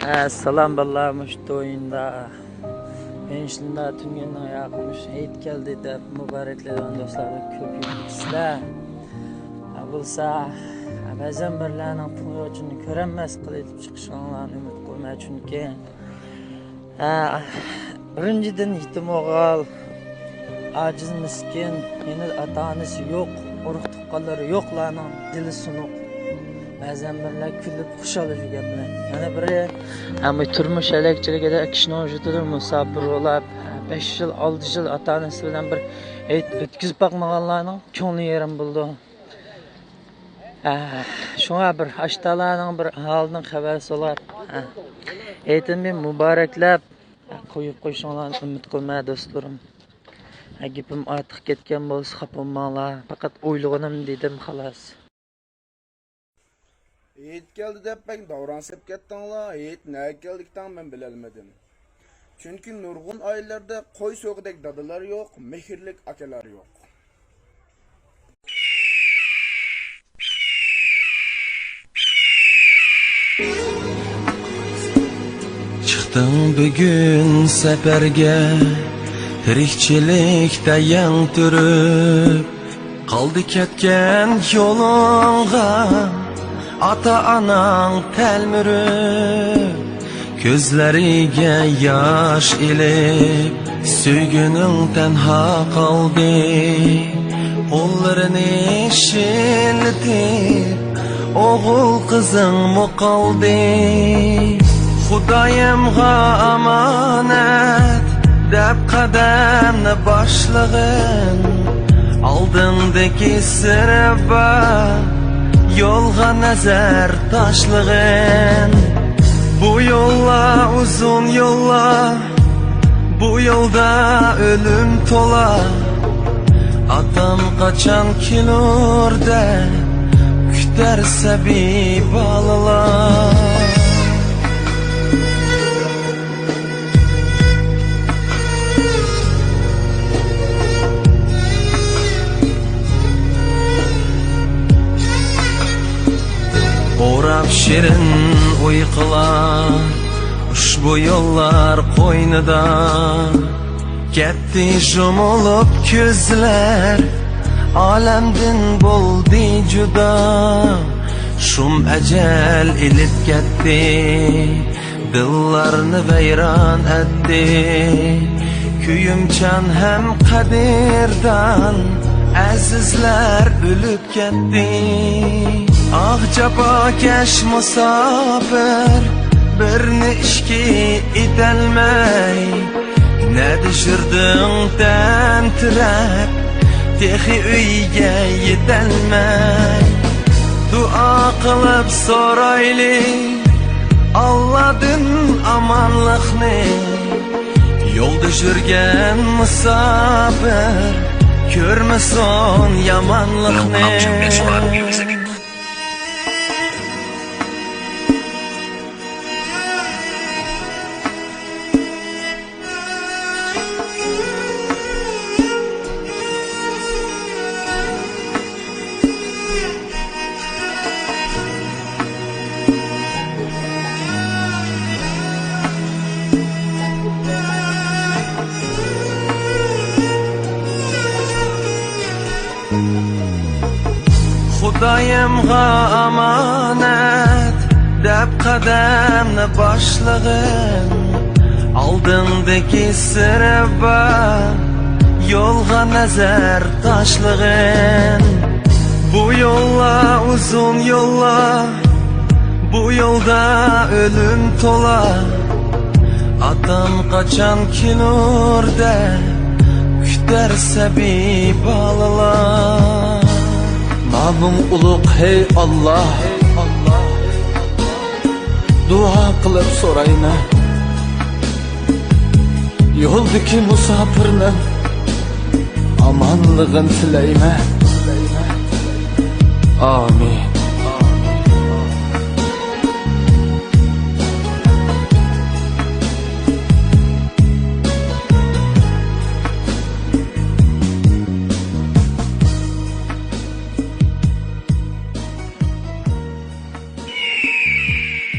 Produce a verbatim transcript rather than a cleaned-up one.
ئەسسالام بالىلار، مۇشۇ تويۇندا بىرىنچىلىندا تۈنگەننىڭ ياقى مۇشۇ ھېيت كەلدى دەپ مۇبارەكلەيدىغان دوستلار كۆپ يۈرمىسىلەر. ھە، بولسا، ھە، بەزەن بىرلەرنىڭ پۇڭيوچىنى كۆرەلمەس قىلىپ چىقىشىڭلارنى ئۈمىد قىلىمەن، چۈنكى، ھە، بىرىنچىدىن، يېتىم ئوغۇل، ئاجىز مىسكىن، يەنە ئاتا-ئانىسى يوق، ئۇرۇق-تۇغقانلىرى يوقلارنىڭ دىلى سۇنۇق. بەزەن بىرلەر كۈلۈپ خۇشال يۈرگەن بىلەن، يەنە بىرى، ھە، بۇ تۇرمۇش ھەلەكچىلىكىدە كىشىنىڭ ۋۇجۇدىدا مۇساپىر بولاپ، بەش يىل، ئالتە يىل ئاتا-ئانىسى بىلەن بىر ھېيت ئۆتكۈزۈپ باقمىغانلارنىڭ كۆڭلى يېرىم بولىدۇ. ھە، شۇڭا بىر ئاشتالارنىڭ بىر ھالىدىن خەۋەر سوراپ، ھە، ھېيتنى مۇبارەكلەپ، ھە، قويۇپ قويۇشۇڭلارنى ئۈمىد قىلىمەن، دوستلىرىم. ھە، گېپىم ئارتۇق كەتكەن بولسا خاپا بولماڭلار. پەقەت ئويلىغىنىمنى دېدىم، خالاس. ھېيت كەلدى دەپ بەك داۋراڭ سېلىپ كەتتىڭلار. ھېيت نەگە كەلدىكىن مەن بىلەلمىدىم. چۈنكى نۇرغۇن ئائىلىلەردە قوي سويغۇدەك دادىلار يوق، مېھىرلىك ئاكىلار يوق. چىقتىڭ بۈگۈن سەپەرگە، تىرىكچىلىكتە يەڭ تۈرۈپ. قالدى كەتكەن يولۇڭغا ئاتا-ئاناڭ تەلمۈرۈپ. كۆزلىرىگە ياش ئېلىپ، سۆيگۈنۈڭ تەنھا قالدى. قوللىرىنى شىللىتىپ، ئوغۇل قىزىڭمۇ قالدى. خۇدايىمغا ئامانەت دەپ قەدەمنى باشلىغىن. ئالدىڭدىكى سىرى بار يولغا نەزەر تاشلىغىن. بۇ يوللار ئۇزۇن يوللار، بۇ يولدا ئۆلۈم تولا. ئاتام قاچان كېلۇر دەپ كۈتەر سەبىي بالىلار. ئوراپ شېرىن ئۇيقۇلار ئۇشبۇ يوللار قوينىدا. كەتتى يۇمۇلۇپ كۆزلەر، ئالەمدىن بولدى جۇدا. شۇم ئەجەل ئېلىپ كەتتى، دىللارنى ۋەيران ئەتتى. كۆيۈمچان ھەم قەدىردان ئەزىزلەر ئۆلۈپ كەتتى. ئاھ، جاپاكەش مۇساپىر، بىرنى ئىككى ئېتەلمەي. نەدە يۈردۈڭ تەمتىرەپ، تېخى ئۆيگە يېتەلمەي. دۇئا قىلىپ سورايلى ئاللادىن ئامانلىقنى. يولدا يۈرگەن مۇساپىر كۆرمىسۇن يامانلىقنى. خۇدايىمغا ئامانەت دەپ قەدەمنى باشلىغىن. ئالدىڭدىكى سىرى بار يولغا نەزەر تاشلىغىن. بۇ يوللار ئۇزۇن يوللار، بۇ يولدا ئۆلۈم تولا. ئاتام قاچان كېلۇر دەپ كۈتەر سەبىي بالىلار. نامىڭ ئۇلۇغ، ھەي ئاللا، دۇئا قىلىپ سورايمەن. يولدىكى مۇساپىرنىڭ ئامانلىقىنى تىلەيمەن. ئامىن.